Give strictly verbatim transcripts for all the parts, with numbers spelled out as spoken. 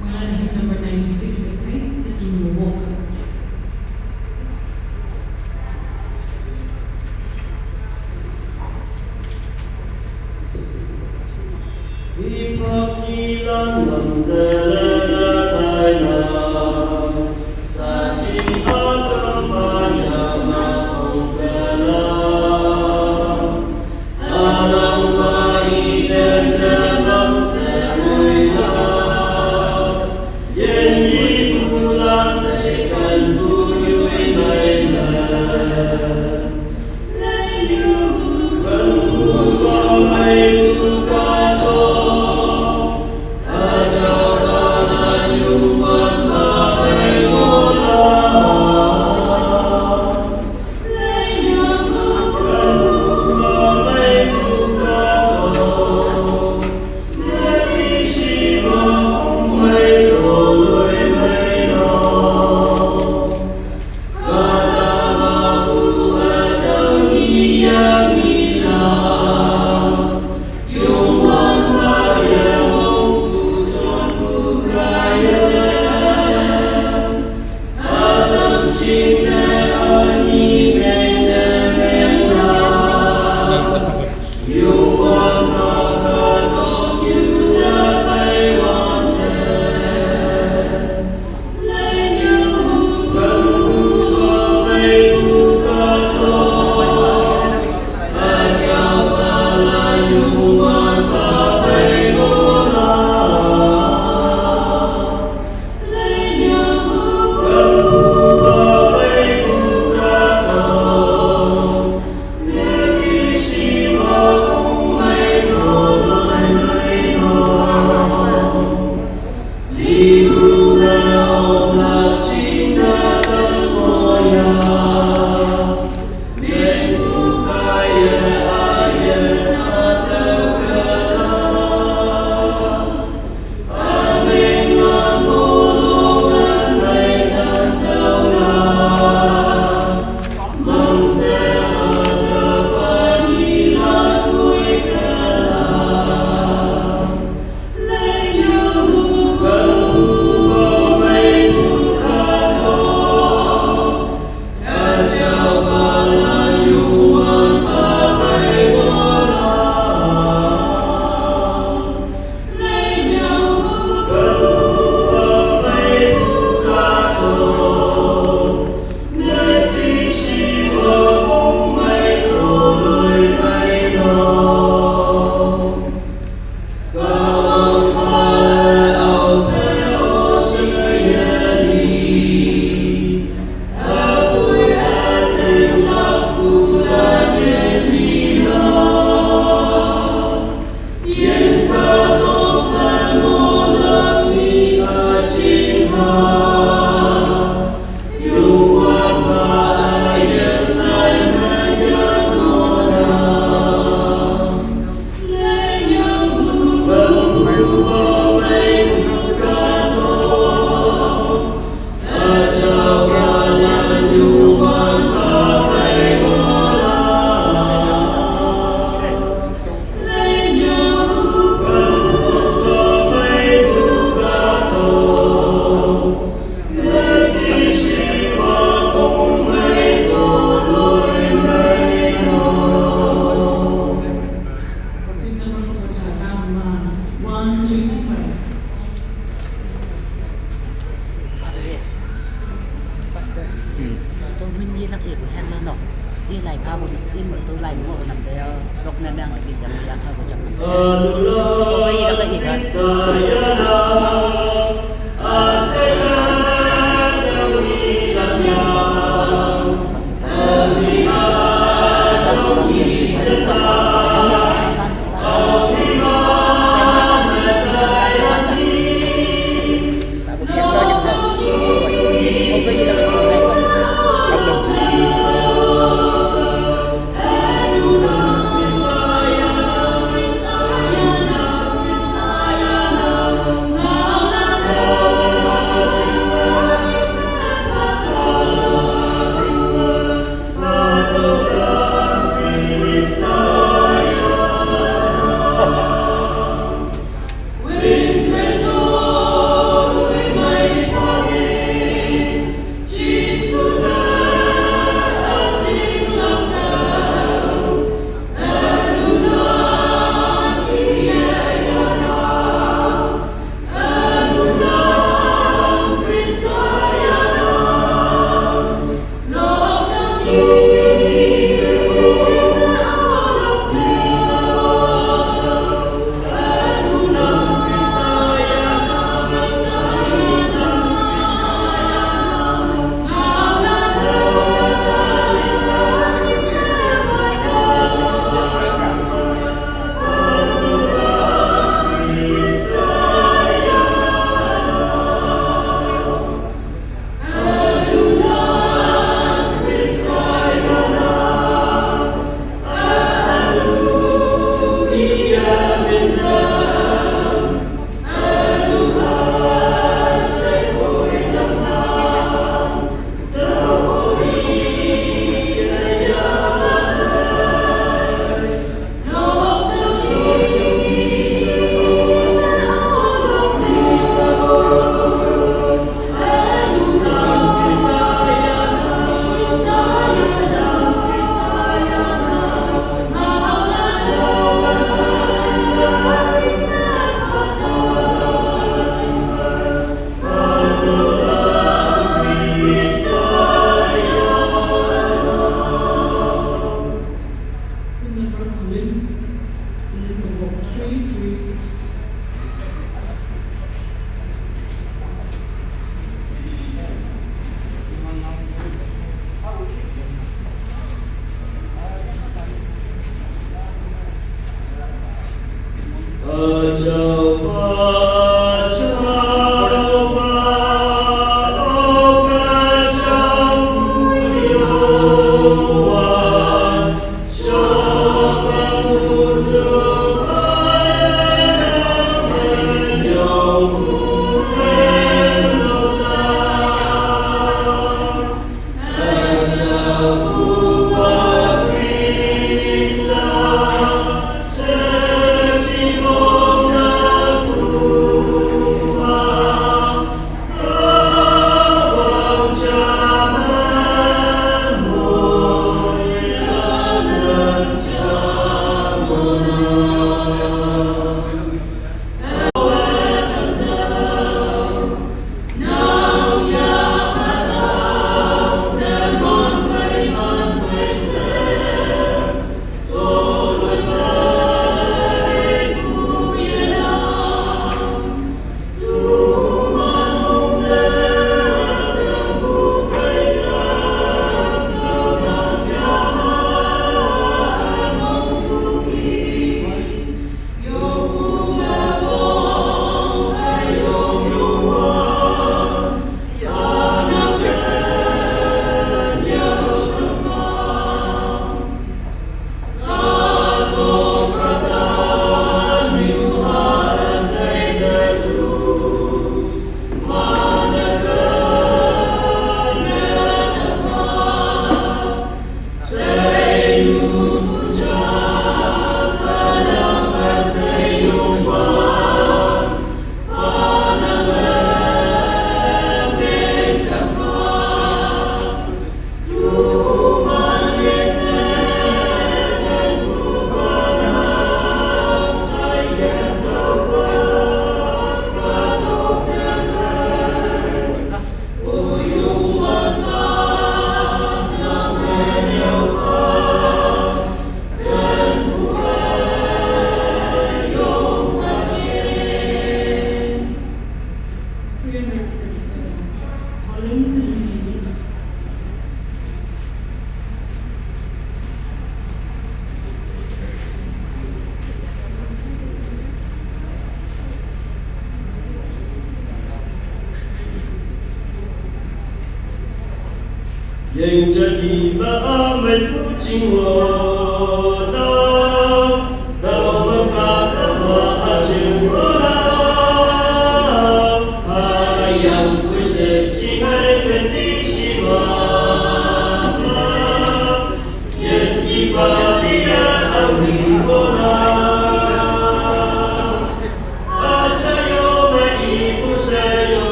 We're gonna hit number ninety-six, okay? The two walk. One twenty-five. Pastor, tu min ye lak ye bu hen lo no. Ye lai pa bu, ye mu tu lai mu nam de, lok na nang di siang ya ka bu jam. Ko ba ye lak ye.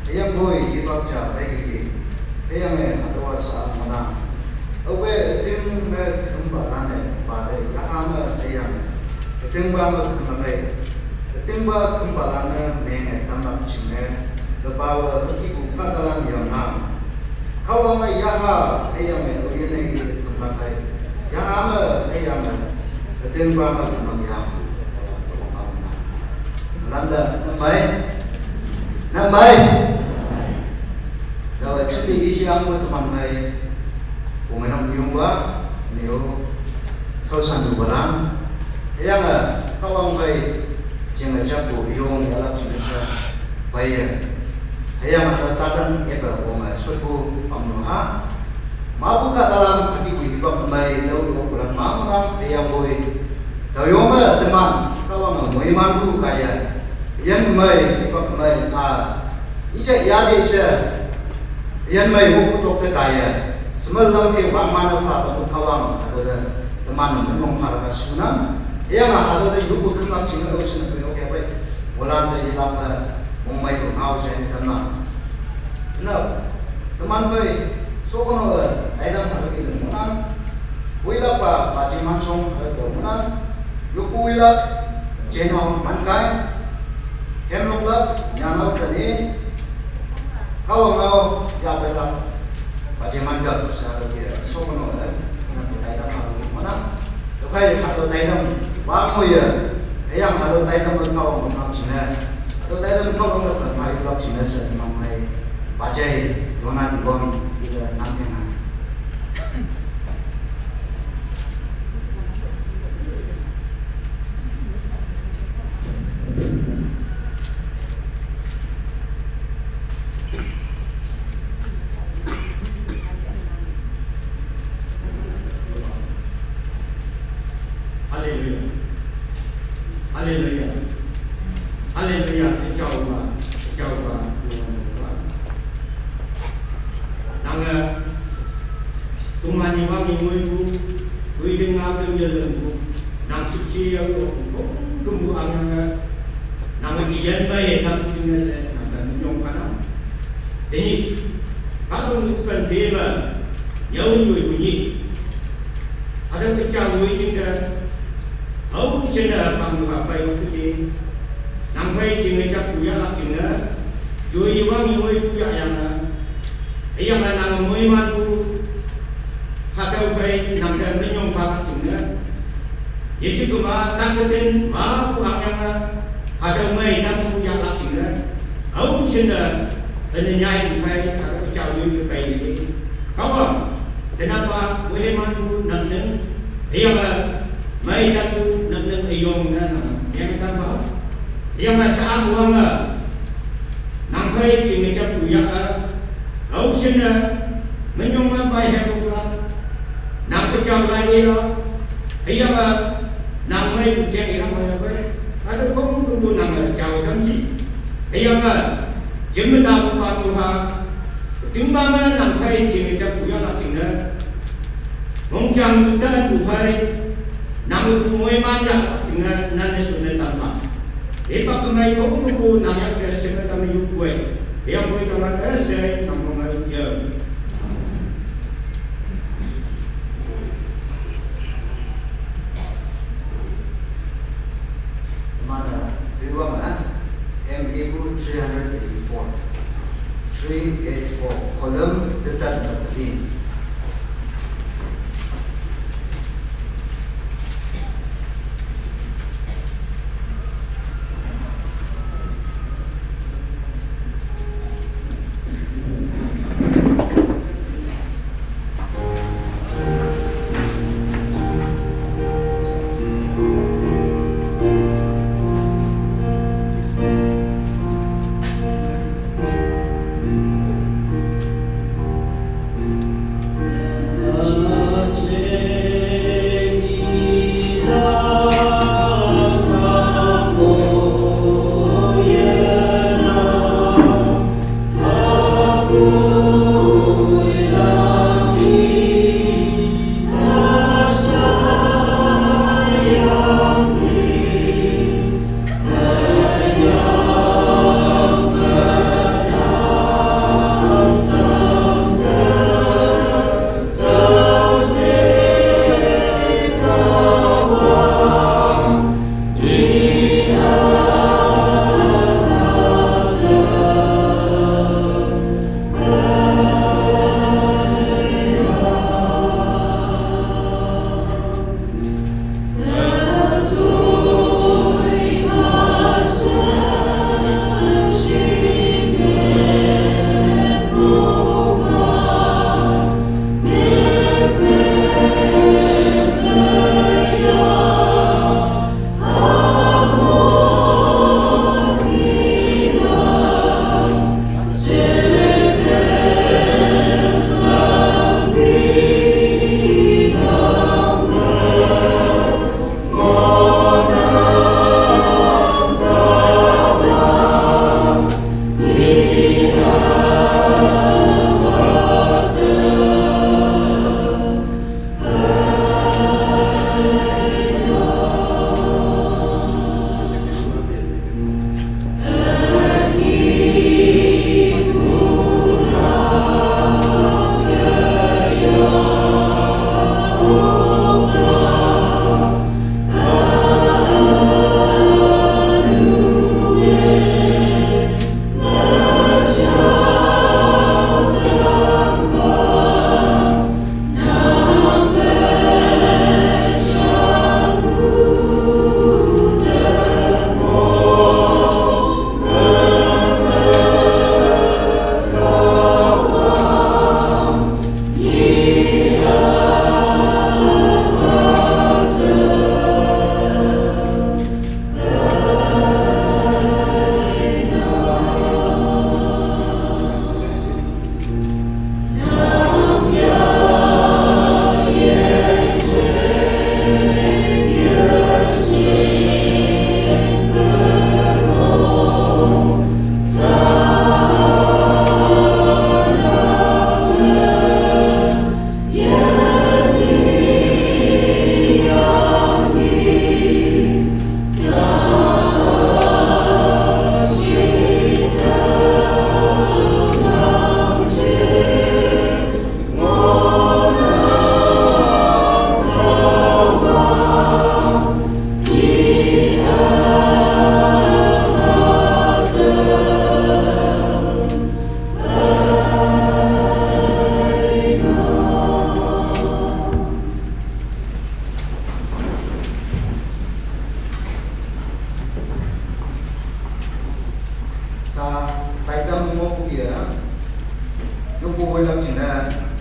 Hüyangpoi, hipak ja baikiki. Hüyange hatüowa sha ngohnang. Aope ütingme kümpa lanne pa te yaha me hüyange ütingpa me kümpa te. Ütingpa kümpa lanne menge tamlak jingne, tepawe hükepu kahtalan yangnang. Kahwange yaha hüyange oyinne i kümpa te. Yaha me hüyange ütingpa me kümpa yang. Landa, namai. Namai. Taowe chimpi ishi angwe teman phei. Wongenang yongwa, neo, shaoshan lupalan. Hüyange, Kahwang phei, jinge japu yong yalak jingne she, peiye. Hüyange hatüo tatan yepe wonge shotpu pamnu ha. Mapu kahtalan hükepu hipak ümei, tao yopulan ma ngohnang, hüyangpoi. Tao yonge teman, Kahwange moimanpu kaiye. Yin mei, hipak mei, ha. Ije yaje she. Yin mei, wopu tok te kaiye. Semal lam ke wangman pha, tao Kahwang, hatüo te, teman-e menmong pha ka shunang. Hüyange hatüo te yopu kümlak jingne, o shin pe yok ya pei. Wolan te yelak pe, mongmei to ngao jai ni tamnang. Na, teman phei, shokono, eh, aidang hatüo ke lingmonan. Woilakpa, paji manshong, hatüo ke lingmonan. Yopu woilak, jenao mankai. Hemloklak, nyanao tani. Kahwang ngao, yapeilak. Paji manka, sa hatüo ke, shokono, eh, na, aidang hatüo ke lingmonan. Tüokhei hatüo taitam, wang moiye, hüyange hatüo taitam me Kahwang me nang jingne. Hatüo taitam Kahwang me fan phai lak jingne she mang mei, pajai, yona di wang, ite nang peng nang. Haleluya. Haleluya. Haleluya. Üjaopa, üjaopa, üjaopa. Nange, teman-e wang-i ngoipu, toiting ngao teng yelempu, nang shüpshe yao yokpu, kümpu angyange, nange iyan mei tang jingne she, nang te minyong kanang. Tenyih, kahtoknyu ken peme, yao yoipu nyih. Hatüo üjao yoi jingte, hao shinne pangpu ha pei wok te. Nang phei jinge japu yahlak jingne, yoi wang-i ngoipu yahyange. Hüyange nang moimanpu, hatüo phei nang te minyong phalak jingne. Yesu kema tang ketin mapu angyange, hatüo mei tangpu yahlak jingne. Hao shinne, üne nyai phei, hatüo jao yoi ke pei ni. Kahwang, tenapa, woimanpu nang neng, hüyange, mei tangpu nang neng üyong ne nang, yang tangpa. Hüyange sha-a wange, nang phei jinge japu yah-e, hao shinne, minyong me pai hepula, nang te jao lai ilo, hüyange, nang mei pu jeng ilang mei pei, hatüo kongkümpu nange jao tamshi, hüyange, jemme tapu papu ha, tingpa me nang phei jinge japu yahlak jingne, mongjang te tu phei, nang pu moiman yahlak jingne, nane shunne tampa. Hipak kemei kongkümpu nang yak te sheme tame yupoi, hüyangpoi talan üshei nang mong-e ye. Mana, do you want that? M E three hundred eighty-four. Three eight four. Column, the third, the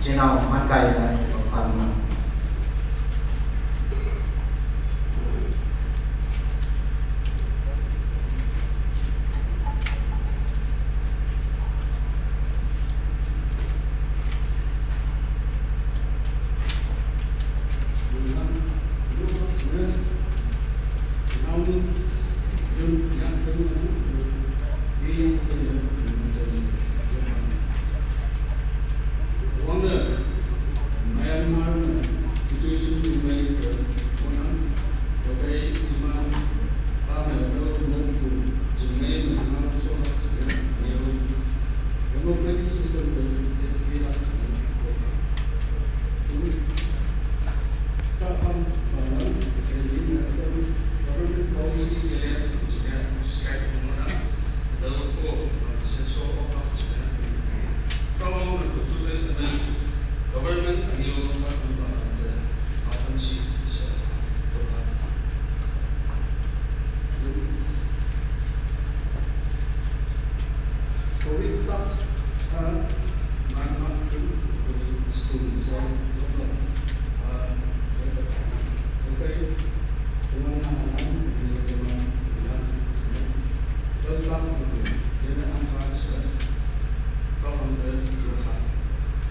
Chenao man kai na pan na. Democratic system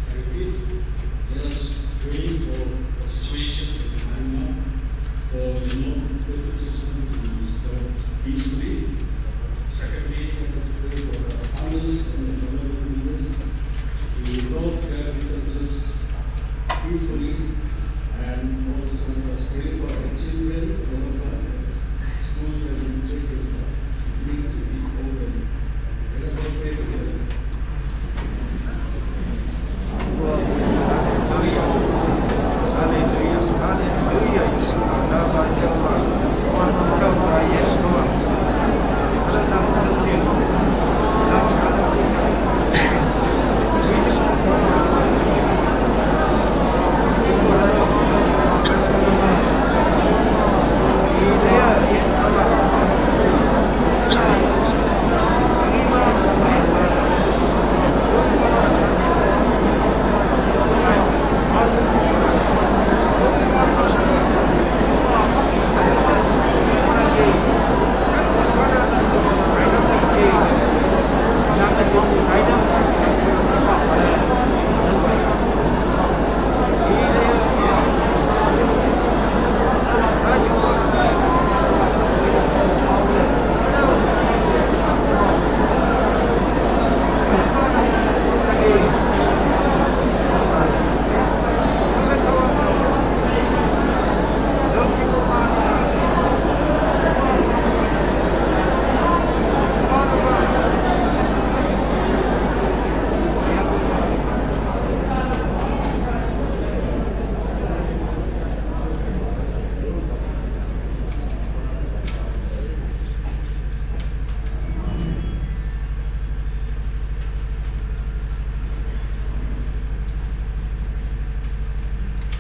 I repeat, let us pray for the situation in Myanmar, for democratic system to be restored peacefully. Secondly, let us pray for the farmers and the government leaders to resolve their differences peacefully, and also let us pray for our children, all of us, as schools and churches need to be open. Let us all pray together.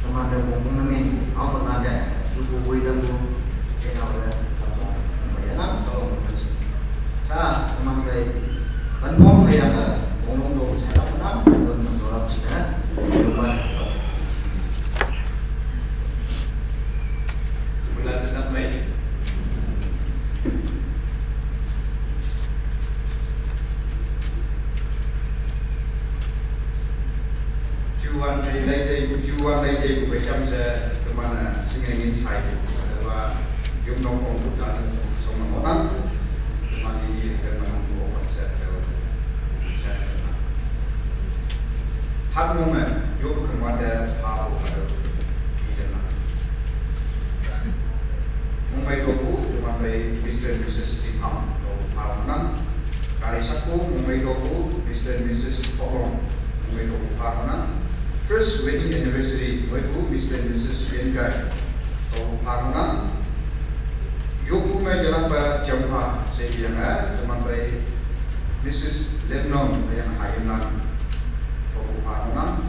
Teman da kong kong namin, au teman da, yuku wui dan bu, cina wala, kampung, maya nang, kalau mengkaji. Sa, teman kai, ban mong kaya ka, kong long do, sa, teman, teman, teman, teman, teman, Juan ai lai jai, Juan lai jai bu bai cham se teman, eh, sing ai ngin sai bu. Wa yum nong kong bu ta song nong otan. Teman ni ada menang bu opat se ada. Hat mong, eh, yuk kemada ha bu ada. Ida na. Mongmei Dobu, teman bai Mister and Missus Tim Ham, Dobu Pha Honang. Kari Sakpo, Mongmei Dobu, Mister and Missus Poklong, Mongmei Dobu Pha Honang. First wedding anniversary, Weipu, Mister and Missus Yengai, Dobu Pha Honang. Yopu me jalan pa Jampa, Sedianga, teman bai Missus Lebanon, yang Hayunan, Dobu Pha Honang.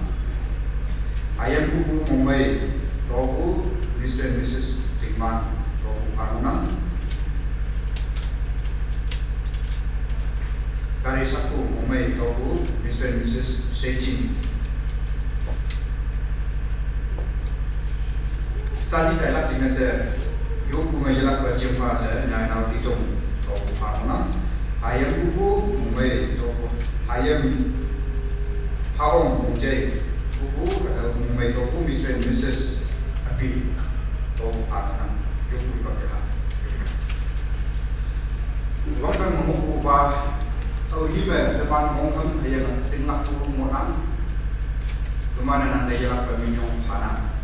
Ayan Bubu Mongmei, Dobu, Mister and Missus Tingman, Dobu Pha Honang. Kari Sakpo Mongmei, Dobu, Mister and Missus Sechin. Study tailak jingne she, yopu me yelakpe jempa she, nyainao dijong, topu pha ngohnang. Hayim pupu, mongmei topu, hayim phaong, mongje pupu, eh, mongmei topu, Mister and Missus Api, topu pha ngohnang. Yopu ipa ke ha. Wangtang mongpu pa, tüo hi me, teman mong hem, hüyange tinglakpu ngohnang. Teman-e nang te yelakpe minyong phanang.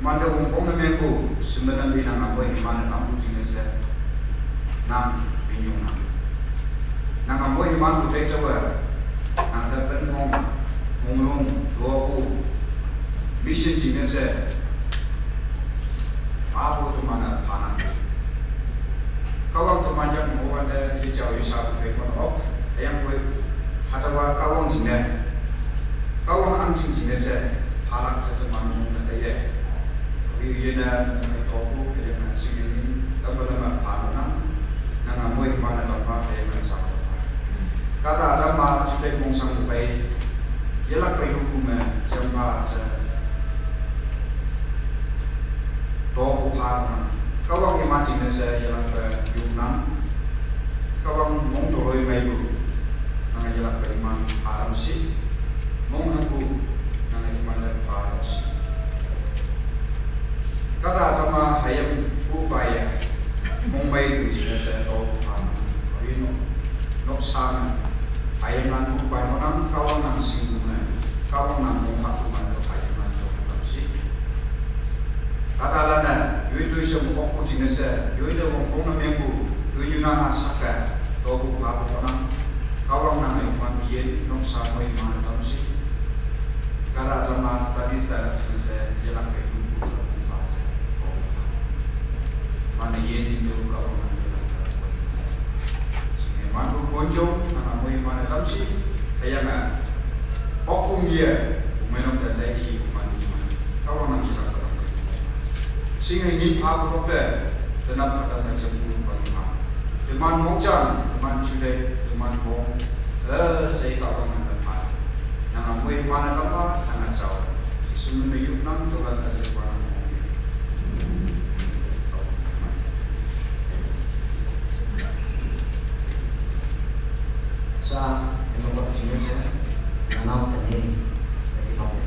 Mante wongpong ne mengpu, semelam bi nang amoi iman-e tampu jingne she, nang minyong nang. Nang amoi iman pu tei taowe, nang te pen mong, monglong, dopu, mission jingne she, apu teman-e phanang. Kahwang teman jam mo wante, yejao yesha pu pei kon ok, hüyangpoi, hatüowa Kahwang jingne, Kahwang ahngching jingne she, phalak she teman mong ne taiye. Wi yene, topu, yene, shinge nin, tamba tamba phanang, nang amoi iman-e tamba, yene, sa tamba. Kahta tama, jute mongsang pei, yelakpe yopu me, jempa she, topu phanang. Kahwang iman jingne she yelakpe yopnang. Kahwang mong toloi meipu, nange yelakpe iman phatam shi. Mong hempu, nange iman te phatam shi. Kahta tama hayim pu paiye, mongmeipu jingne she topu phanang. Aoyin nok, noksa me, hayimlan pu pai ngohnang, Kahwang nang shingpu me, Kahwang nang mong hahpu me, hayimlan jongtam shi. Kahtalan-e, yoi toishao me okpu jingne she, yoi te wongpong ne mengpu, yoi yunana sake, topu phapu ngohnang, Kahwang nang iman iye, noksa mo iman tam shi. Kahta tama studies tailak jingne she, yelakpe yopu, topu pha she, topu pha. Mane yin tu Kahwang nang yelakpe, shinge manpu konjong, nang amoi iman-e tam shi, hüyange, okpung ye, meinok te lei i, iman, iman, Kahwang nang yelakpe tam. Shinge nyi phapu tok te, tenap kata me jempu pang pha. Teman mongjang, teman jute, teman mong, eh, she Kahwang nang pha. Nang amoi iman-e tam pha, nang jao. Jesu min me yopnang, tolan ta she pa nang mong. Sa, eno ba jingne she, nanao tani, lagi ba pe.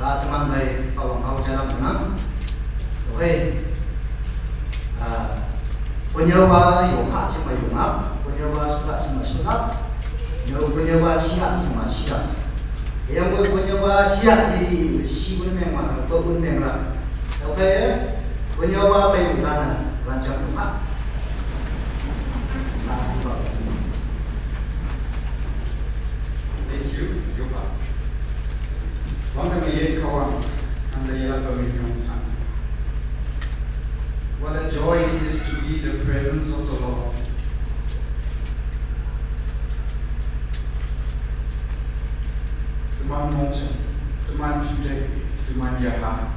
Ah, teman bai Kahwang ngao jalan menang. Okay. Ah, punya ba yong ha cima yong ap, punya ba sudah cima sudah, nyo punya ba siap cima siap. Yang punya ba siap jadi si pun memang, apa pun memang. Okay, punya ba pai utana rancang rumah. Thank you, Yopa. Wang kami ye Kahwang, ang da yela kami nyong. What a joy it is to be the presence of the Lord. Teman mongchen, teman judek, teman yaha,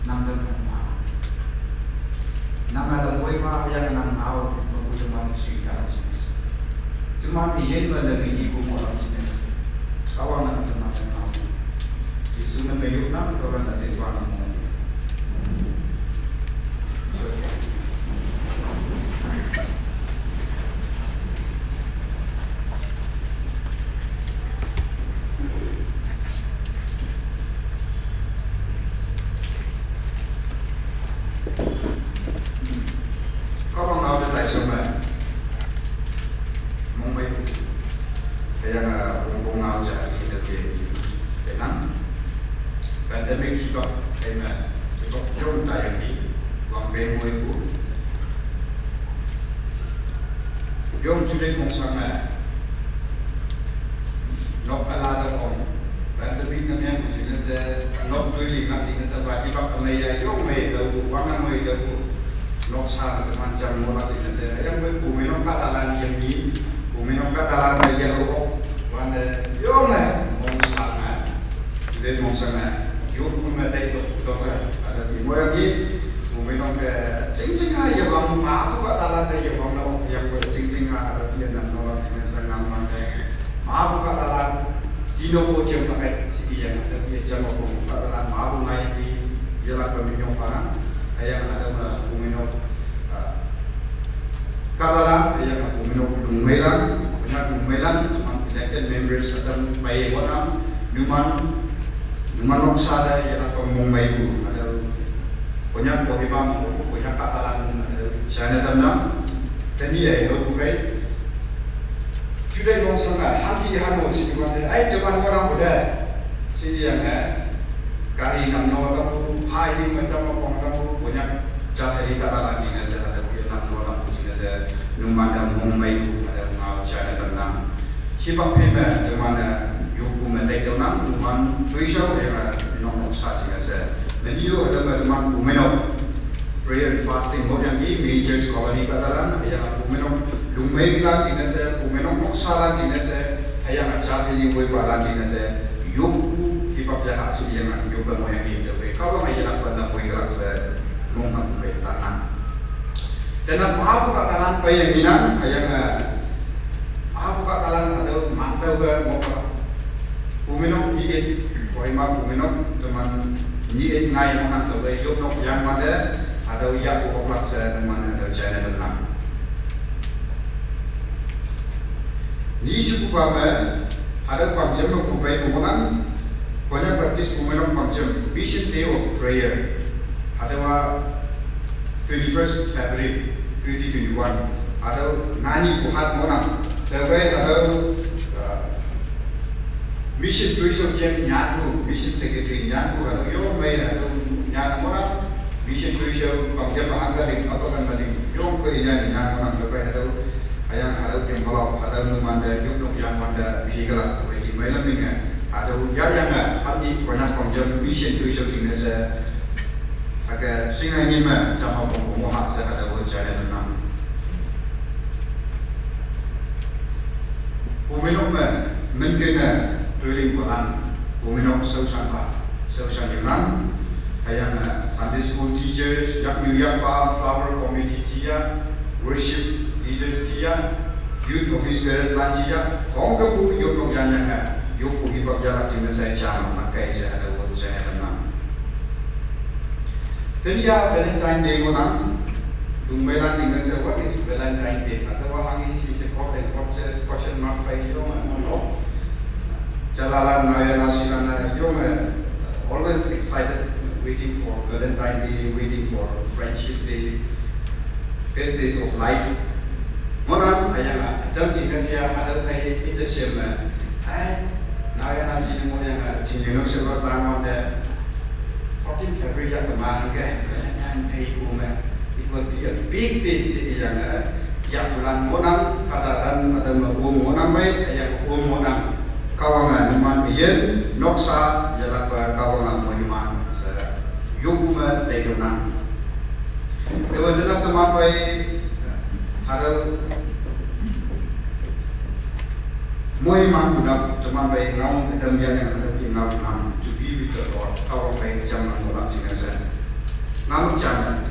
nang dan mongma. Nang ada moi ma yang nang au, mengkutu manusia dalam jenis. Teman iyin ba lagi ibu molam jenis. Kawang nang teman yang au. Yesu na meyuk nang, orang nasi tuan nang. Kawang ngao de tai sema. Mong mai pu. Kaya nga mong mong ngao ja di de ke di. Tenang. Pandemic hibak ema. Hibak yong tai yang di. Wang peng moi pu. Yong judek mong sang na. Nok ala da ong. Ran tebik na meng ku jing na se, nok tui li ngak jing na se ba, ibak amai ya yong mai da ku, wang amai da ku. Nok sa na teman jam mo la jing na se, yang bai ku mi nok ka talan yang ni, ku mi nok ka talan mai ya lo ok. Wan de, yong mai, mong sa na. Ide mong sa na, yong ku na tai to, to ka, ada di mo yang ni, ku mi nok ka, jing jing ha, ya wang ma, ku ka talan da ya wang na ok, yang bai jing jing ha, ada di na no la jing na se ngam ma ka. Mabu ka talan, dino ko jem pakai, sigi yang ada dia jem ko ka talan, mabu ngai di, dia la ko minyo para, ayang ada ma ko minyo, ah, ka talan, ayang ko minyo lungmailang, punya lungmailang, teman elected members atau pai wonam, numan, numan nok sada, ya la ko mong mai bu, ada punya ko hima mong ko, punya ka talan, ada sana tanam, tadi ya, lo bukai, Judai mong sanga, haki hano si wan de, ai teman orang bude. Si yang eh, kari nam no tamu, hai jing macam apa tamu, punya jat hari kata lah jing ese ada punya nam no tamu jing ese, numan da mong mai ku ada ngau jana tenang. Hibak hima teman eh, yuku metek tenang, numan tuisau yang eh, nok nok sa jing ese. Meniyo ada teman ku menok. Prayer and fasting mo yang di main church colony ka talan, ayang aku menok lungmai lan jing na se, aku menok nok sa lan jing na se, ayang acha hili woi pa lan jing na se, yoku hibak ya hak sili yang aku yoku mo yang di, yoku ka ba mai yang aku na woi kalak se, mong aku woi tahan. Dan aku apa ka talan pa yang minang, ayang, ah, apa ka talan ada mantau ba mo ka. Puminok iit, Kohima puminok, teman ni iit ngai manang to bai yop nok yang made, ada uyak ko oklak se teman ada china tenang. Ni suku pame, ada pangjem ko bai pumonang, Konyak Baptist puminok pangjem, Vision Day of Prayer. Ada wa twenty-first February twenty twenty-one. Ada ngani puhat monang. Tebai ada, uh, Mission Tuition Jem nyan ku, Mission Secretary nyan ku, hado yo mai hado nyan mona, Mission Tuition pang jem hangga ling, apa kan maling, yo ko nyan nyan mona, lepai hado, ayang hado jem balok, hado nu manda, yuk nuk yang manda, pi galak, lepai jing mai laming eh, hado ya yang eh, hadi banyak pang jem, Mission Tuition jing nese, hake singa nyin ma, jama pang pang mohak se hado, jana tenang. Puminok me, mungkin na, tuiling palan, puminok sausan pa, sausan yunan, ayang na Sunday school teachers, yak nyu yak pa, flower committee tia, worship leaders tia, youth office bearers lan tia, kong ke pu yuk nok yan yang na, yuk pu hibak yalak jing na sai chang, makai sai ada wot sai ada nang. Tenia Valentine Day monang, dung melan jing na se, what is Valentine Day? Atau wahang isi se kok dan kok se question mark pa iyo ma no. Jalalan na ya na sila na iyo ma. excited, waiting for Valentine Day, waiting for Friendship Day, best days of life. Ngohnang, hüyange, ütam jingne she, hatüo phei ite she me, ai, naoyha naoshi ne ngohyange, jing yenok she me tangwante, fourteen February ya kema hangke, Valentine Day ome. It will be a big day she iyange, yahpulan ngohnang, kahtalan, ütam me om ngohnang mei, hüyange om ngohnang. Kahwange numan üyin, noksa, yelakpe Kahwange moiman, she, yoppu me teitamnang. Tewe tenap teman phei, hatüo, moiman punap teman phei ngao, ütam yange hatüo ki ngaonang, to be with the Lord. Kahwang phei jam nang ngohlak jingne she. Ngao jam.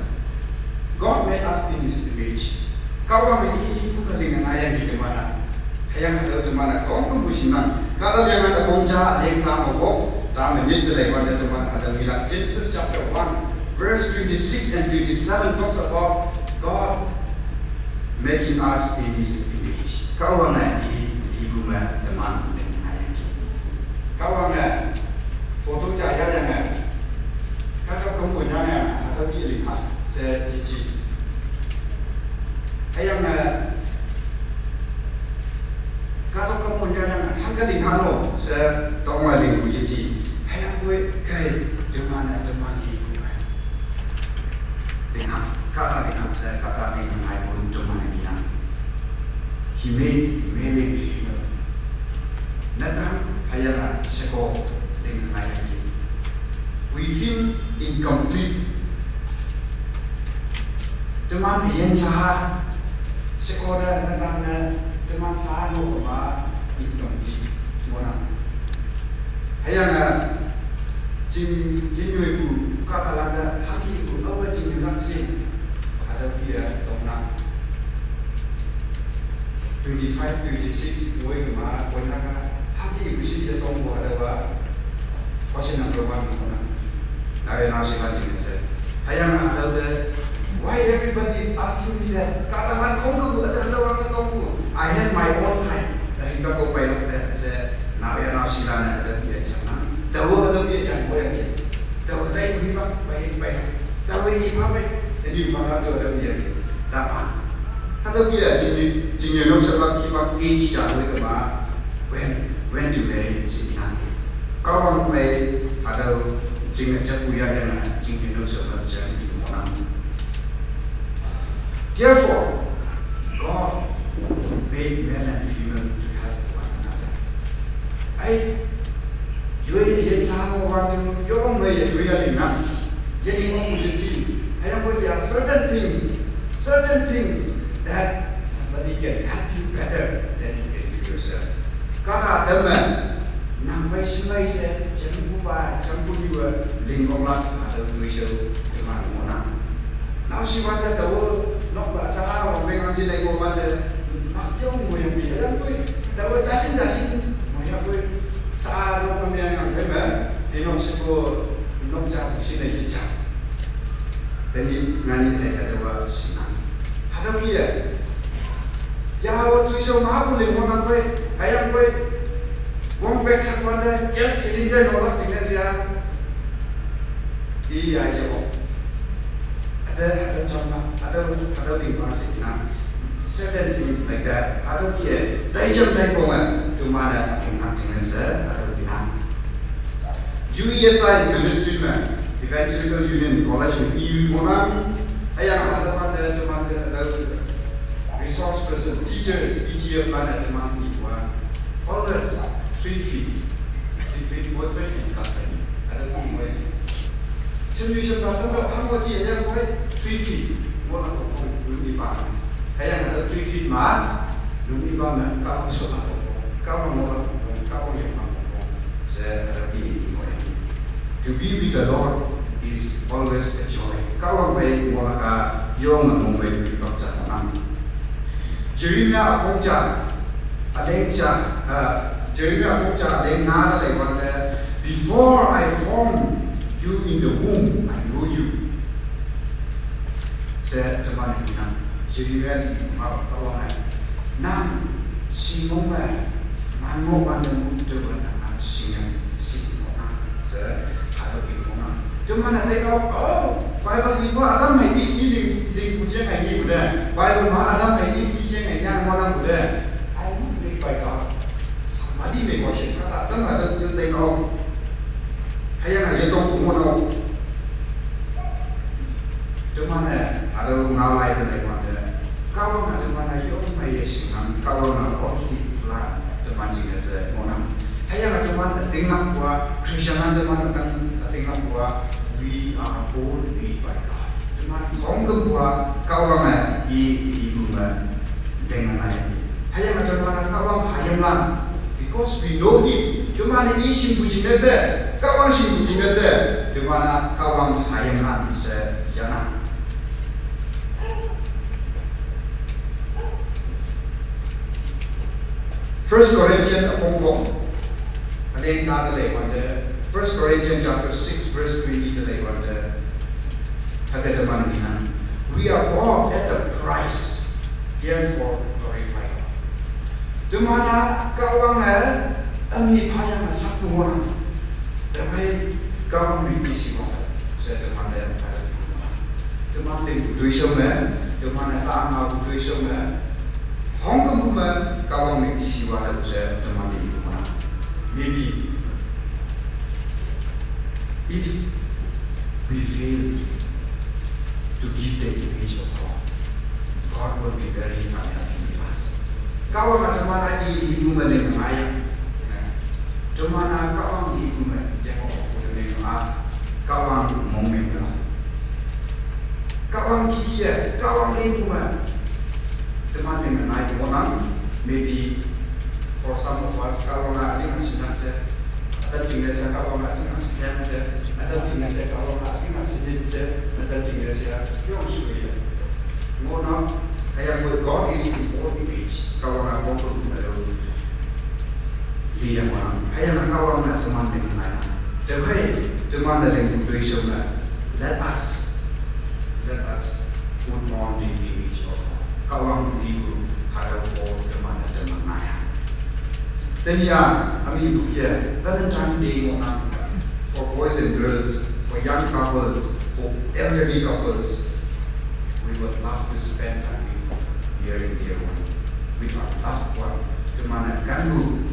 God made us in his image. Kahwange i, ipu ke linge ngaiyangki teman-a. Hüyange hatüo teman-a khongkümpu shingnang. Kahta yange üpong ja, ling ta me wok, ta me nyit te leiwante teman hatüo ngilak. Genesis chapter one, verse twenty-six and twenty-seven talks about God making us in his image. Kahwange i, ipu me teman linge ngaiyangki. Kahwange photo ja yayange, kahtok kümpu yange, hatüo ki lingha, she jiji. Hüyange, kahtok kümpu yange, hangke lingha no, she tongme lingpu jiji. Hüyangpoi kei, teman-e, teman ipu me. Lingha, kahta lingha she, kahta lingha ngaipu teman-e lingha. He made male and female. Netan hüyange sheko linge ngaiyangki. We feel incomplete. Teman üyin shaha, sheko te netan ne, teman shaha no kema incomplete ngohnang. Hüyange, jing, jing yoipu kahtalan te, hangkipu, aowe jing yoilak she, hatüo ki-e, tongnang. Twenty-five, twenty-six, woi kema, woi naka, hangkipu shi she tongpu hatüowa, question number one ngohnang. Naoyha naoshilan jingne she. Hüyange hatüo te, why everybody is asking me that? Kahtalan khongkümpu, hatüo hatüowa ne tongpu. I have my own time. Taohi kahtokpailak te she, naoyha naoshilan-e hatüo ki-e jangnang. Taowe hatüo ki-e jang ngohyangki. Taowe taipu hipak, pei, pei. Taowe ipha pei, ünyu pa la to hatüo ki-e. Tapa. Hatüo ki-e, jing, jing yenok she lak hipak age ja woi kema, when, when to marry she inang. Kahwang phei, hatüo, jing japu yayange, jing yenok she lak jang i ngohnang. Therefore, God made male and female to help one another. Ai, yoi ye cha mo wan tu yo me ye yoi ya lingna. Ye ling mo ye chi. Hüyangpoi there are certain things, certain things that somebody can help you better than you can do yourself. Kahta ütam me, nang mei shi mei she, jempupa, jempunyu-e, ling ngohlak, hatüo toishao, teman ngohnang. Naoshiwante taowe, nokpa sha-a wangpeng angshi lei ngohwante, mak yong ngohyangki, hüyangpoi, taowe jashin jashin, ngohyangpoi, sha-a nok me meang yang pei me, tinok shepu, nok ja, shin-e yeja. Tenyih nganyih hei hatüowa shingnang. Hatüo ki-e. Yawe toishao mapu ling ngohnang pei, hüyangpoi, wangpeng shakwante, gas cylinder nolak jingne she-a. Iya, iya, oh. Hatüo, hatüo jam ma, hatüo, hatüo lingpa she inang. Certain things like that. Hatüo ki-e, taijam taiponge, teman-e, ling nak jingne she, hatüo inang. U E S I Ministry me, Evangelical Union College me, E U ngohnang, hüyange hatüo wante, teman te, hatüo resource person, teachers, E T F lan-e, teman ipu-a. Always three feet. Between boyfriend and girlfriend. Hatüo ki moi. Shimnyu shimpa tangte hangko ji hüyangpoi three feet. Ngohlak pongpong, lüm ipa. Hüyange hatüo three feet ma, lüm ipa me, Kahwang shohlak pongpong, Kahwang ngohlak pongpong, Kahwang yonglak pongpong. She hatüo ki moi. To be with the Lord is always a joy. Kahwang phei ngohlak-a yonge mongmei ipak ja ngohnang. Jeremiah üpong ja, üleng ja, uh, Jeremiah üpong ja, üleng nga te leiwante, "Before I formed you in the womb, I know you." She teman-e inang, Jeremiah li ma Kahwange, nang shingmong me, man ngohwante mut tewe nang-a shinge, shingmong nang. She, hatüo ki ngohnang. Teman-e teinok, oh, Bible ipu Adam hei Eve ni ling, lingpu jeng hei nipu de. Bible ma Adam hei Eve ni jeng hei nian ngohnangpu de. I won't make by God. Somebody may worship God. Adam, Adam, you teinok. Hüyange yetongpu ngohnok. Teman-e, hatüo ngao lai te leiwante. Kahwange teman-e yong meiye shingnang, Kahwange already plan teman jingne she ngohnang. Hüyange teman ütinglakpu-a, Christian-a teman üting, ütinglakpu-a, we are all made by God. Teman khongkümpu-a Kahwange i, ipu me, lingyange ngai. Hüyange teman-e Kahwang hayimlan, because we know Him. Teman-e i shingpu jingne she, Kahwang shingpu jingne she, teman-a Kahwang hayimlan she yanang. First Corinthians üpong pong. Üleng ta te leiwante, First Corinthians chapter six verse twenty te leiwante. Hüke teman-e ngenang. We are bought at a price. Therefore, glorify God. Teman-a Kahwange, ünyi phayange sakpu ngohnang. Tüokhei Kahwang müktishiwa. She teman-e, teman lingpu toishao me, teman-e ta ngapu toishao me, khongkümpu me, Kahwang müktishiwa te she teman lingpu ngohnang. Maybe, if we fail to give the image of God, God will be very unhappy with us. Kahwange teman-a i lipu me lingyange ngaiya. Teman-a Kahwang lipu me, yangpu te lingyange, Kahwang mongmengla. Kahwang kih-e, Kahwang lipu me. Teman lingyange ngaipu ngohnang, maybe for some of us, Kahwange üjingne shingnang she, ütam jingne she Kahwange üjingne shingnang she, ütam jingne she Kahwange üjingne shingnang she, ütam jingne she yong shuye. Ngohnang, hüyangpoi God is in all image, Kahwange wongpong me lo. Liya ngohnang, hüyange Kahwange teman lingyange ngainang. Tüokhei, teman-e lingpu toishao me, let us, let us put on the image of God. Kahwang lipu, hatüo-o teman-e teman ngaiya. Tenyih-a, ami ipu kih-e, Valentine Day ngohnang, for boys and girls, for young couples, for elderly couples. We would love to spend time with near and dear one, with our loved one. Teman-e kenpu,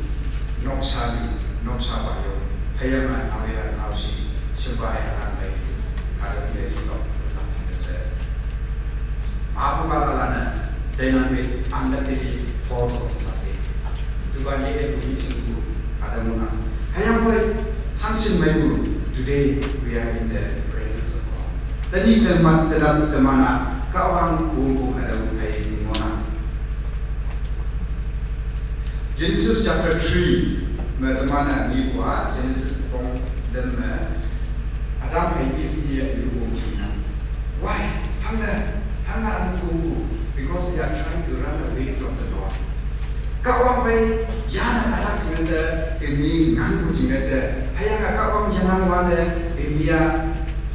noksa li, noksa payong, hüyange naoyha naoshi, shempa hei alan pei, hatüo kih-e hipak, she. Apu kahtalanne, teinangpe, unluckily falls on Sunday. Tüopa nyih-e pu nyih shingpu, hatüo ngohnang. Hüyangpoi, hangshin meipu, today we are in the presence of God. Tenyih teman, tenap teman-a, Kahwang wongpu hatüo hei ngohnang. Genesis chapter three me teman-e ngepu-a, Genesis üpong lüm me, Adam hei Eve ni-e ünyu wongpu nang. Why? Hangne, hangne ünyu wongpu, because they are trying to run away from the Lord. Kahwang phei yane tailak jingne she, imi ngangpu jingne she, hüyange Kahwang yenang wante, imi-a,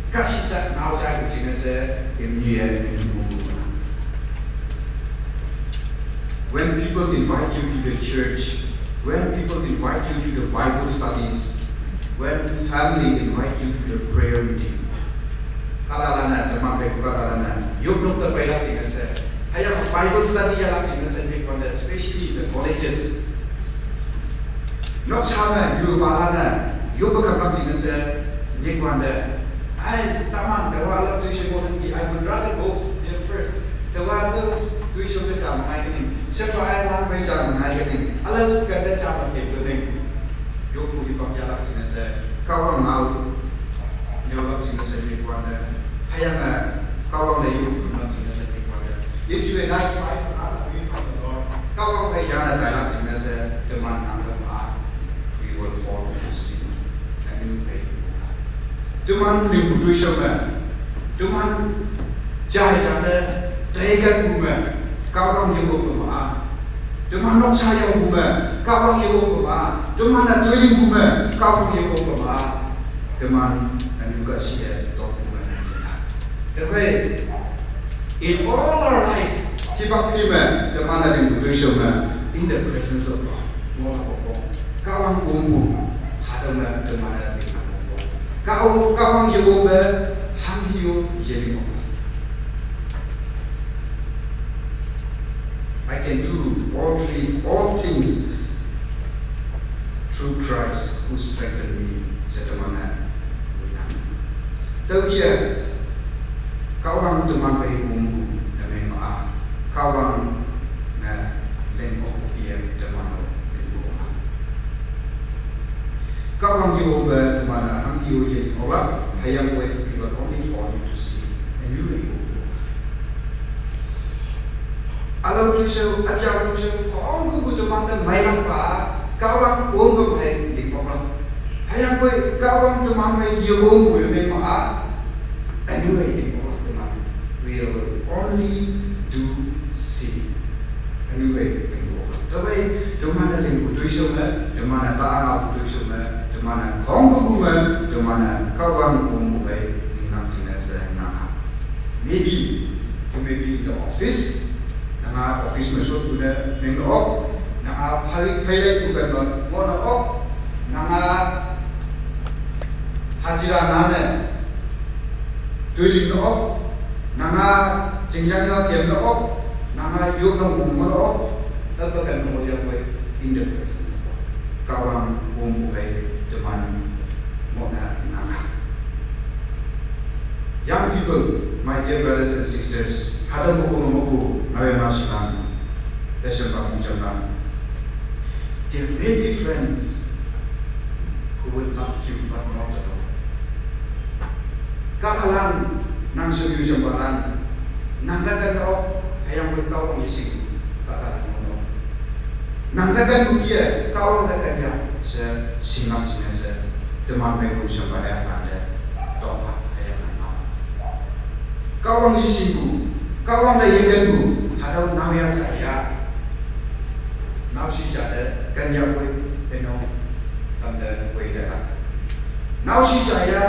kahshih ja ngao jaipu jingne she, imi-e ünyu wongpu nang. When people invite you to the church, when people invite you to the Bible studies, when family invite you to the prayer meeting, kahtalanne, teman phei kahtalanne, yopnok te peilak jingne she, hüyange Bible study yahlak jingne she, nyikwante, especially in the colleges. Noksa me, yupalanne, yoppe kamlak jingne she, nyikwante. Ai, teman, taowa ülao toishao ngohnangki, I would rather go there first. Taowa ülao toishao te ja me ngai kening. Shepa ai lan phei ja me ngai kening. Ülao kente ja me ke kening. Yoppu hipak yahlak jingne she, Kahwang ngao, yahlak jingne she nyikwante. Hüyange, Kahwang te yoppu lak jingne she nyikwante. If you and I try to run away from the Lord, Kahwang phei yane tailak jingne she, teman angkam-a, we will fall into sin. Ünyu phei. Teman lingpu toishao me, teman jai jate, taikanpu me, Kahwang yewok kema-a. Teman noksa yangpu me, Kahwang yewok kema-a. Teman-a toilingpu me, Kahwang yewok kema-a. Teman ünyu kahshih-e tokpu me. Tüokhei, in all our life, hipak phei me, teman-a lingpu toishao me, in the presence of God. Ngohlak pongpong. Kahwang wongpu, hatüo me teman-e lingpu pongpong. Kau, Kahwang ye-ope, hanghe-o yeling-o. I can do all three, all things through Christ who strengthened me, she teman-e winang. Tüoke-a, Kahwang teman phei wongpu ne meng ma-a, Kahwang ne ling okpu kih-e teman-o ling oknang. Kahwang ye-ope teman-e hanghe-o ye oklak, hüyangpoi we will only fall into sin. Ünyu-e yu. Ülao toishao, üjao toishao, khongkümpu teman te meilakpa, Kahwang wongküm hei ling oklak. Hüyangpoi Kahwang teman phei ye-ongpu ne meng ma-a, ünyu-e ling oklak teman. We will only do sin. Ünyu-e ling oklak. Tüokhei, teman-e lingpu toishao me, teman-e ta ngaopu toishao me, teman-e khongkümpu me, teman-e Kahwang wongpu phei linglak jingne she nang-a. Maybe you may be in the office, nanga office me shotpu ne meng ok, nanga phei, phei leipu ken me ngoh ne ok, nanga hajira nane toiling ne ok, nanga chingyang ya kem ne ok, nanga yok ne mong ne ok, taopa ken me ngohyangpoi in the presence of God. Kahwang wongpu phei teman ngohne nanga. Young people, my dear brothers and sisters, hatüo moko me ngohpu naoyha naoshilan, teshempa mongjamlan. There may be friends who would love you, but not the Lord. Kahtalan, nang shemyu shempalan, nang te ken ok, hüyangpoi Kahwang yeshing, kahtalan ngoh. Nang te kenpu kih-e, Kahwang te ken ya, she shinglak jingne she, teman meipu shempa yahlante, tongpa hüyange nang. Kahwang yeshingpu, Kahwang te yekenpu, hatüo naoyha ja ya. Naoshi ja te ken yapoi, eno, tamte woi te a. Naoshi ja ya,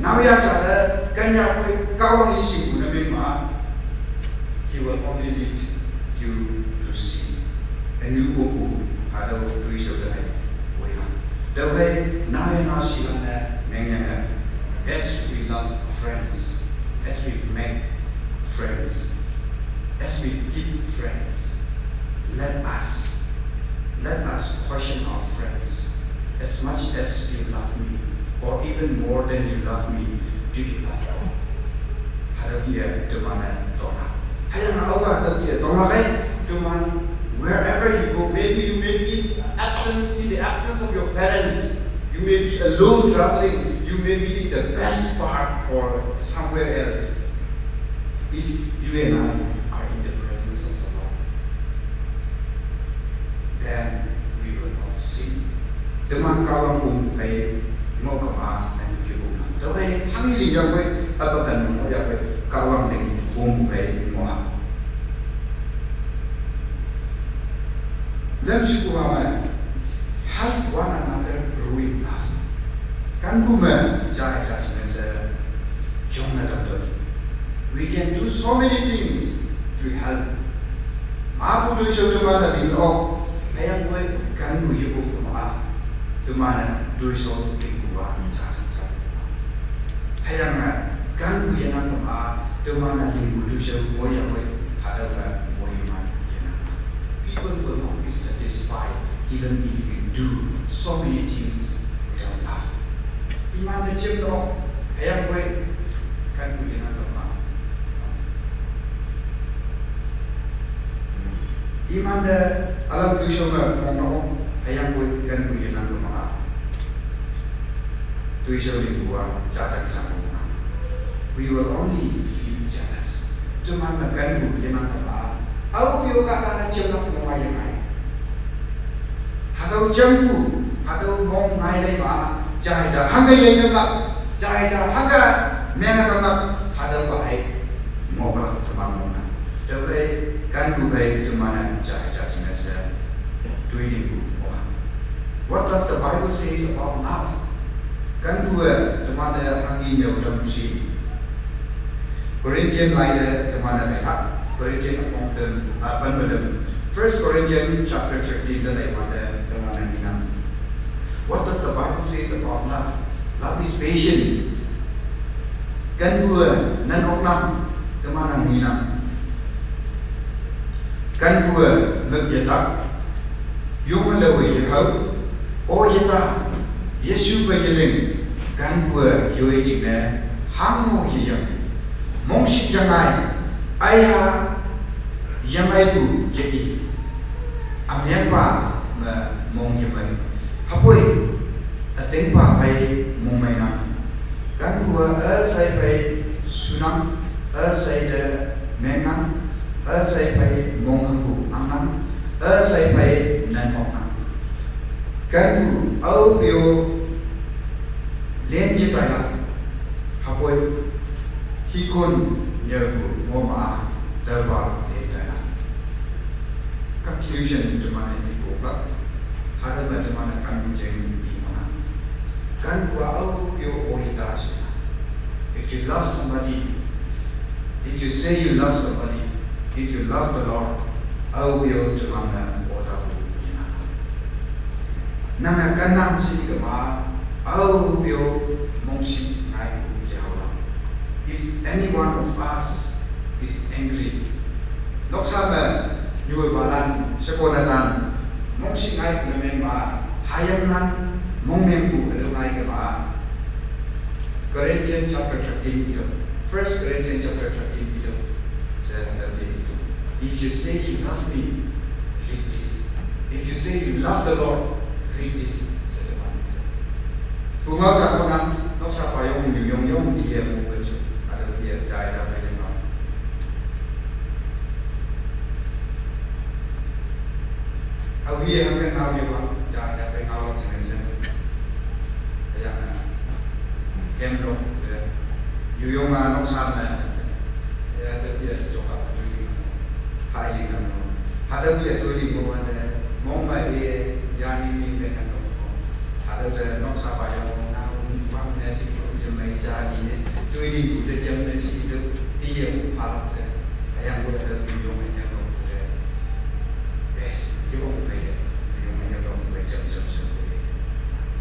naoyha ja te ken yapoi, Kahwang yeshingpu ne meng ma, he will only lead you to sin. Ünyu okpu, hatüo toishao te hei woinang. Tüokhei, naoyha naoshilan-e mengyange, as we love friends, as we make friends, as we keep friends, let us, let us question our friends. As much as you love me, or even more than you love me, do you love God? Hatüo kih-e teman-e tonglak. Hüyange aopa hatüo kih-e tonglak ei, teman, wherever you go, maybe you may be absence, in the absence of your parents, you may be alone traveling, you may be in the best park or somewhere else. If you and I are in the presence of the Lord, then we will not sin. Teman Kahwang wongpu phei ngoh kema, ünyu-e yu nang. Tüokhei hanghe lingyangpoi, apa ken me ngohyangpoi, Kahwang ling wongpu phei ngoh-a. Lemshipu-a me, help one another grow in love. Kenpu me, jai ja jingne she, jongne tamtüoh. We can do so many things to help. Mapu toishao teman-e ling ok, hüyangpoi kenpu ye ok kema, teman-e toishao lingpu-a jashang ja. Hüyange kenpu yenang kema, teman-e lingpu toishao moiyapoi, hatüo me moiman yenang. People will not be satisfied even if we do so many things without love. Imante jemno, hüyangpoi kenpu yenang kema. Imante ülao toishao me mongno, hüyangpoi kenpu yenang kema. Toishao lingpu-a jajang jang mongno. We will only feel jealous. Teman me kenpu yenang kema, aope-o kahtane jemlak mong-a yengai. Hatüo jempu, hatüo mong ngai lei ma, jai ja hangke yei tamlak, jai ja hangke menge tamlak, hatüopa hei ngohlak teman mong-a. Tüophei kenpu phei teman-e jai ja jingne she, toilingpu ngoh-a. What does the Bible says about love? Kenpu-e temante hanghe ne tampu shi. Corinthian lai te teman-e leiha, Corinthian üpong tem, ah, pen me tem. First Corinthians chapter thirteen te leiwante teman-e ngenang. What does the Bible says about love? Love is patient. Kan bua nan oknam, teman nang minam. Kan bua mek yatak, yung lewe yahau, o yata, Yesu ba yeling, kan bua yoi jingne, hang mo yeyang. Mongshik yangai, aya, yangai bu yei. Amyang pa me mong yemai. Hapoi, ateng pa pai mong mai nang. Kan bua a sai pai sunang, a sai de menang, a sai pai mong hangbu angnang, a sai pai nan oknang. Kan bu au pio len je tai la. Hapoi, hikon nyabu ngoma a, daba len tai la. Conclusion, teman ini buka. Hada ma teman kan bujeng i mana. Kan bua au pio o ita sina. If you love somebody, if you say you love somebody, if you love the Lord, au pio teman na ota bu ina. Nang na kanang si kema, au pio mongsi ngai ku yawa. If any one of us is angry, noksa me nyue balan, sekonatan, mongsi ngai ku na meng ma, hayam nan, mong meng ku, elu ngai ke ma. Corinthians chapter thirteen itu. First Corinthians chapter thirteen itu. Saya ada dia itu. If you say you love me, read this. If you say you love the Lord, read this. Saya teman. Bunga cak menang, noksa payong, nyuyong, yong, dia mau baju. Ada dia, jai, jai, dia mau. Awi hangke ngau ye bang, ja ja pe ngau lo jing sen. Yang hem lo, yu yong a noksa me. Ya te pia joka tu li. Hai li kan lo. Ha te pia tu li mo wan de. Mong mai ye ya ni ni pe kan lo. Ha te te noksa pa yong ngau ni fang ne si ko ye mai ja ni ne. Tu li bu de jam ne si de. Ti ye bu pa lak se. Ayang bu de yu yong ne nyam lo bu de. Bes, yung pe, yung pe, yung pe, jam, jam, jam.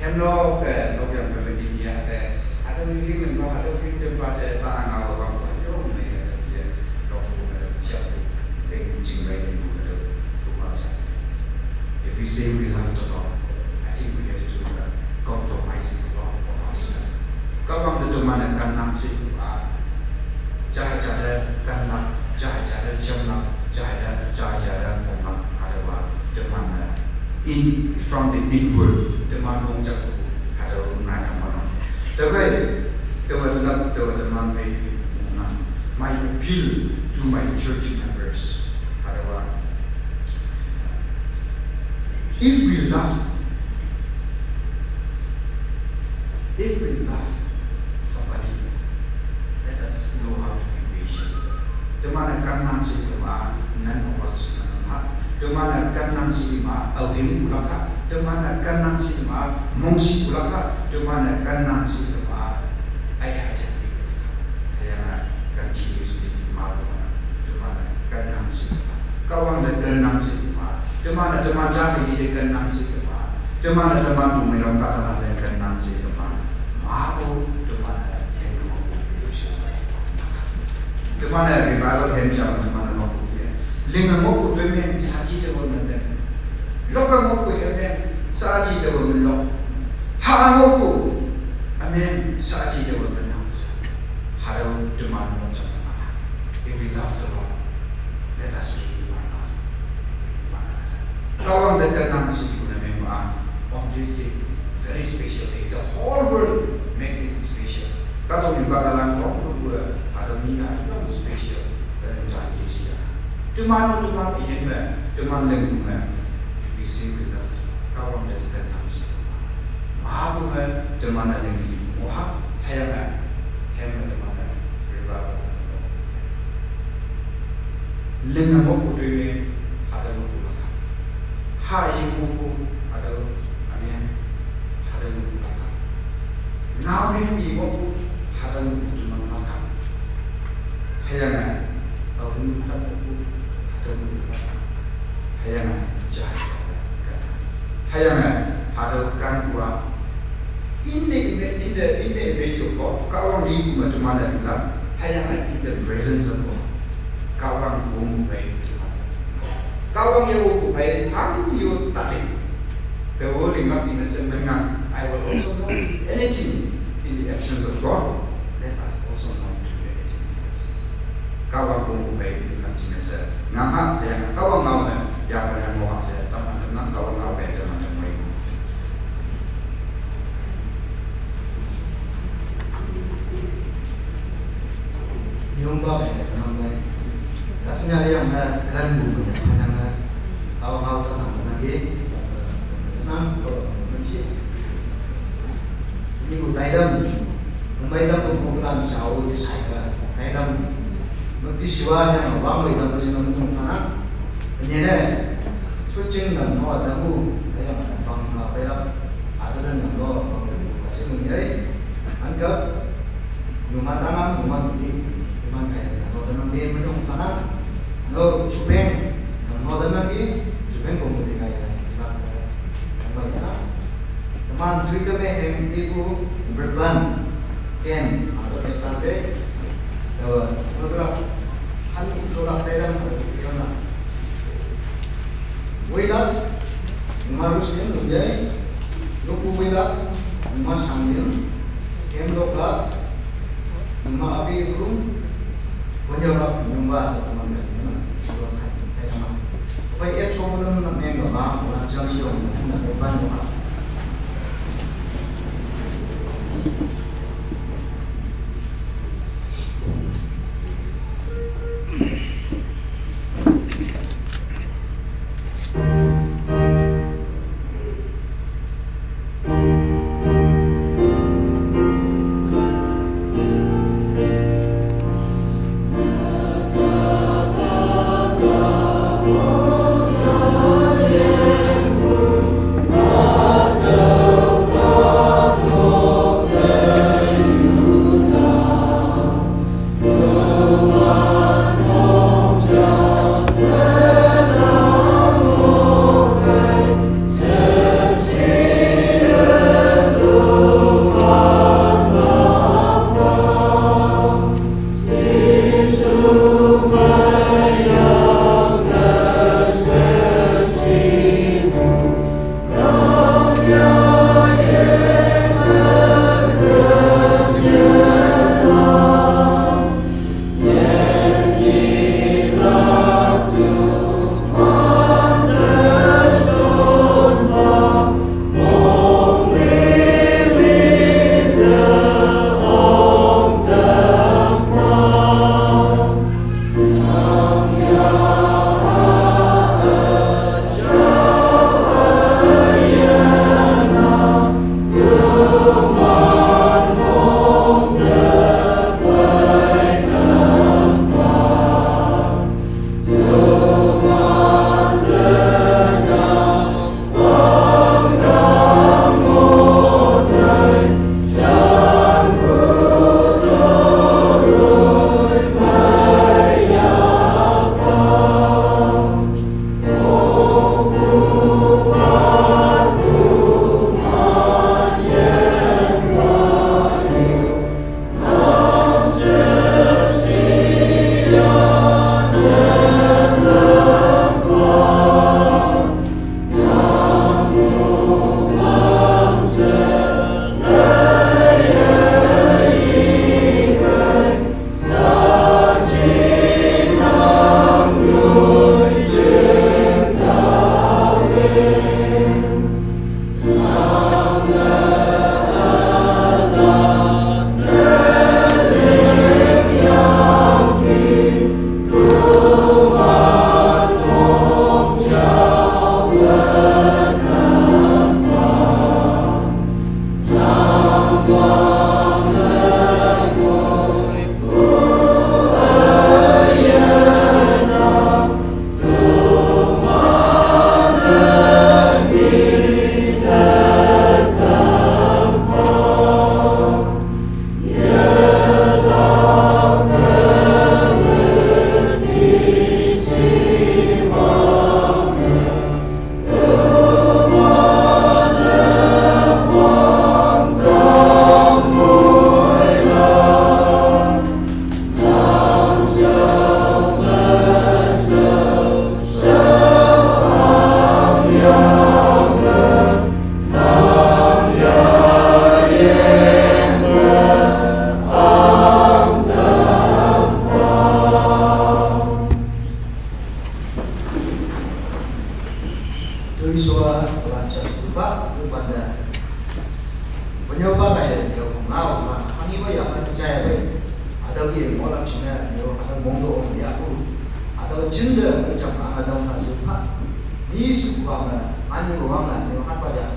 Hem lo ke, lo yang pe India ke, ada mungkin memang ada mungkin jam pas saya tangan awak bang, yung pe, ya, lo bu ada jam, ding jing pe, ding bu ada, bu mau sa. If we say we love the Lord, I think we have to uh, compromise a lot for ourselves. Kawang de teman kan nang si, ah, jai jai de kan nang, jai jai de jam nang, jai de, jai jai de mong nang, ada wa teman na. In, from the inward, teman mong jak, ada ngai ama. Tebai, tewa teman, tewa teman pe mong nang. My appeal to my church members, ada wa. If we love, if we love somebody, let us know how to be patient. Teman na kan nang si teman nan obat si nan ha. Teman na kan nang si ma awing ulaka. Teman na kan nang si ma mongsi ulaka. Teman na kan nang si ma ai hajar ulaka. Ayana continuously ma teman na kan nang si ma. Kawang na kan nang si ma. Teman na teman jahi di kan nang si ma. Teman na teman bu melong kata na kan nang si ma. Ma bu teman na yang mau bu si. Teman na revival hem sama teman na mau bu ya. Linga mau bu teman sa chi teman na. Loka mau bu hem sa chi teman lo. Ha mau bu. Amen. Sa chi teman na. Halo teman mau sama. If we love the Lord, let us give our love. Kawang de kan nang si kuna memang on this day, very special day. The whole world makes it special. Katong ni bakalan kong kedua, ada ni yang special dan yang jadi dia. Teman teman ingin me, teman lengkung me. If we say we love them, kawang de kan nang si. Mabu me, teman ada ni moha, hayang me, hem me teman me, revival. Lenga mo ku tui me, hada mo ku laka. Ha yi mo ku, hada, amen. Hada mo ku laka. Ngau me ni mo ku, hada mo ku tu mo laka. Hayang a, au ni ta mo ku, hada mo ku laka. Hayang a, ja, ja, ka. Hayang a, hada kan kuwa. Inde, inde, inde, Mana lingla, haya in the presence of God. Kawang kung kupai. Kawang ya kung kupai, hang yu tali. The world in nothing is a mengang. I will also not do anything in the absence of God. Let us also not do anything in the absence of God. Kawang kung kupai, in nothing is a nganga, yang kawang ngau na, ya pa yang ngau se, teman-teman kawang ngau pe, teman-teman. Yumba me tanam ne. Yasnya yang na kan bu me yang na. Kau kau tanam na ge. Tanam kau menci. Ini bu taidam. Membaidam bu bu plan jauh di saya. Taidam. Mesti siwa yang bang baidam bu sini menung tanam. Ini ne. Sucing dan no dan bu. Yang bang na baidam. Ada dan no bang dan bu. Pasti menjai. Angkat. Numa tangan, numa tuli, numa kaya, no tanang di menung tanang, no chupeng, no tanang di chupeng kong di kaya, numa kaya, numa yana. Teman tuli kami yang ibu berban, ken, atau tentang de, dawa, beberapa kali tolak dalam atau yana. Wilak, numa rusin, lujai, luku wilak, numa sangin, ken lokak, numa api ikung, konjawak, numa sa teman-teman, numa lokak, teman. Apa iya sopo numa nang nengok, numa jam siang, numa ban, numa. Adau ye mo lak chine, yo adau mong do ya ku. Adau chin de mo chang adau ka su pa. Ni su ba ma, ani ba ma, yo hat ba ya.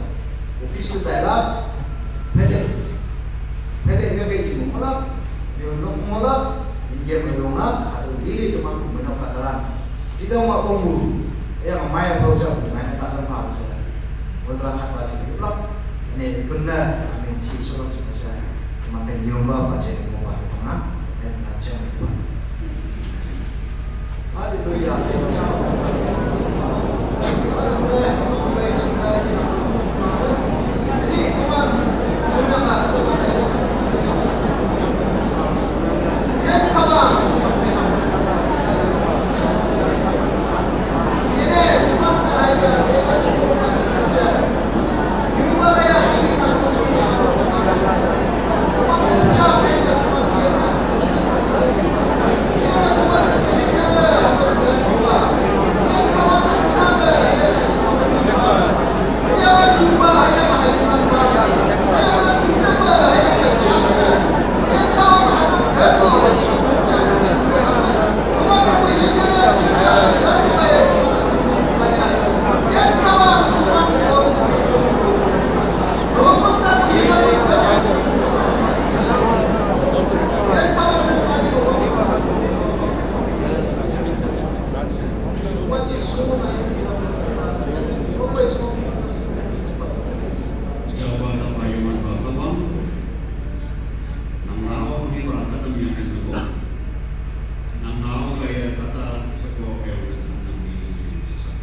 Office dai la, pele, pele me ke ji mo la, yo no mo la, ye mo la, adau di le to ma ku mo na ka da la. Di dau ma ko mu, ya ma ya ko ja ku ma na ta da ma se. Mo la hat ba se, la. Ne kun na, amen chi so la chi se. Ma pe yo ba ba se mo ba ko na, e na che mo ba. Hallelujah. Nang hao kaya kata seko kaya kata nang ni sesat.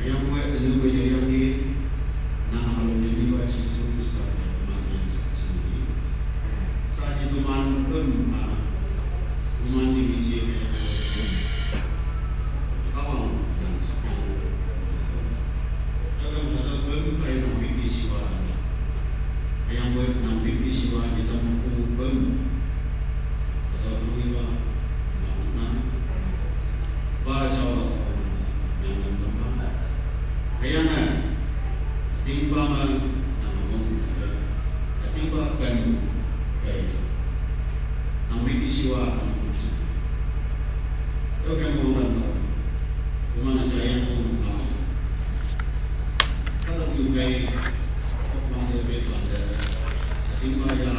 Ayang kue anu baya yang ni nang halom ni ba Jisu Krista yang mati yang saksi ni. Saji tuman pun ma tuman ji ni ji kaya kawang yang sepang. Kadang kata pun kaya nang biki siwa. Ayang kue nang biki siwa di tempat pun. Kata pun iba. Ba jaw ba ko na yang nang ba. Kaya na. Ting ba ma nang mong. Ting ba kan. Kaya. Nang biki siwa. Yo kan mong dan. Kuma na jaya mong. Kata tu kai. Kok mande be mande. Ting ba ya.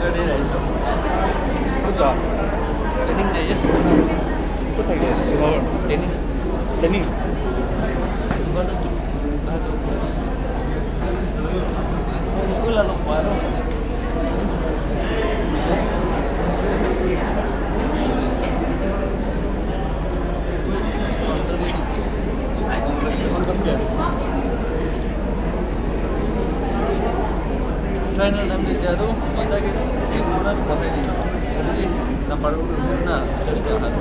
Saturday night. Good job. Training day, yeah? Good idea. Tening. Tening. Final namde diya tu, mata ke click kura ni photo ni. Jadi, number udah na, just dia kan.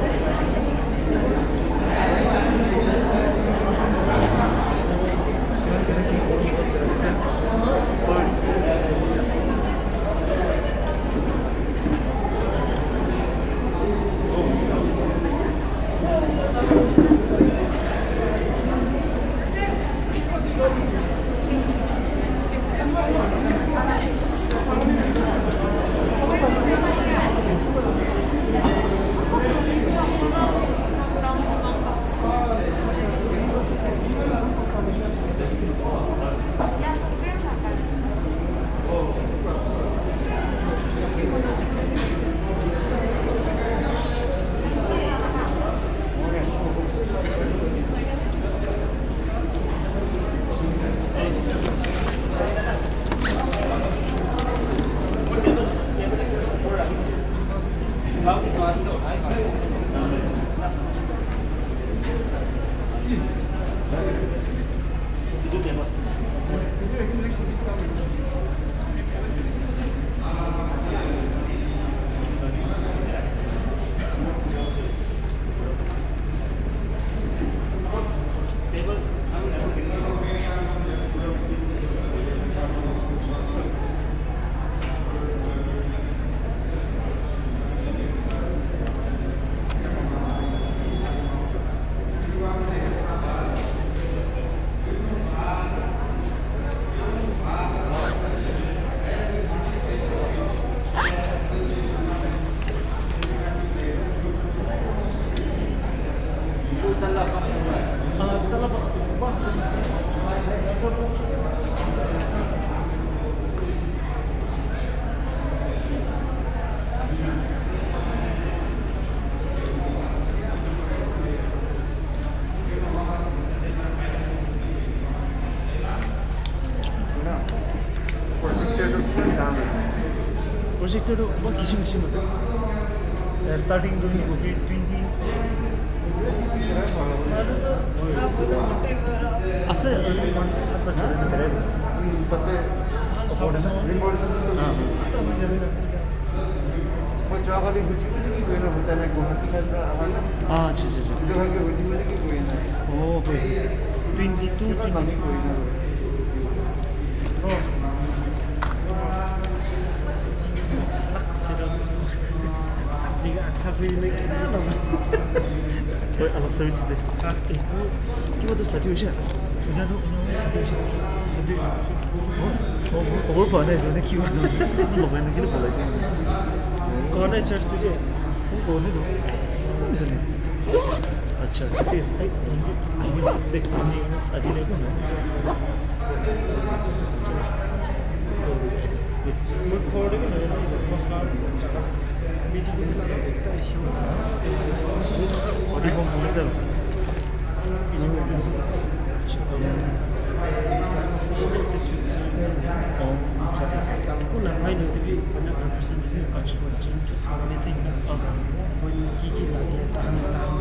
Projector tu kiman dam? Projector tu bahut kisim kisim ase. Eh, starting tu hobi twenty. Ase, tate. Ah, ah. Ah, acha, acha, acha. Oh, okay. Twenty-two, twenty. Oh. Acha, bhi nahi kina na. Oi, alag service ase. Kiba tu sadi hoise? Ena tu, ena tu sadi hoise. Sadi hoise. Oh, oh, khobor pa nai, jane kiba tu. Logai na kina palai. Kone church tu ke? Kone tu. Kone jane? Acha, acha, thik ase. Ai, ami, ami, dek, ami, aji le to na. Moi khor de na, ami ji de na, ekta issue. Odi form pone sir. Officially, ekta church. Oh, acha, acha, acha. Ekko napai nohoile bi, mane, representative acha, acha. Just one thing na. Ah. Moi ki ki lage, tahan, tahan,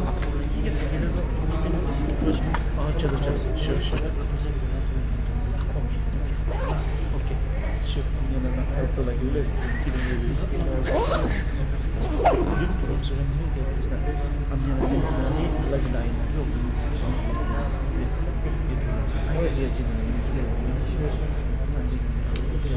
ki ki thakile to, apuni kene approach koribo. Ah, chalo, chalo. Sure, sure. Represent koribo. Okay, okay. Okay. Sure. Ami na, na, to lagi, let's keep it moving. Good program, so I'm here to, to, to, I'm here to, to, to, to, to, to, to, to, to, to, to,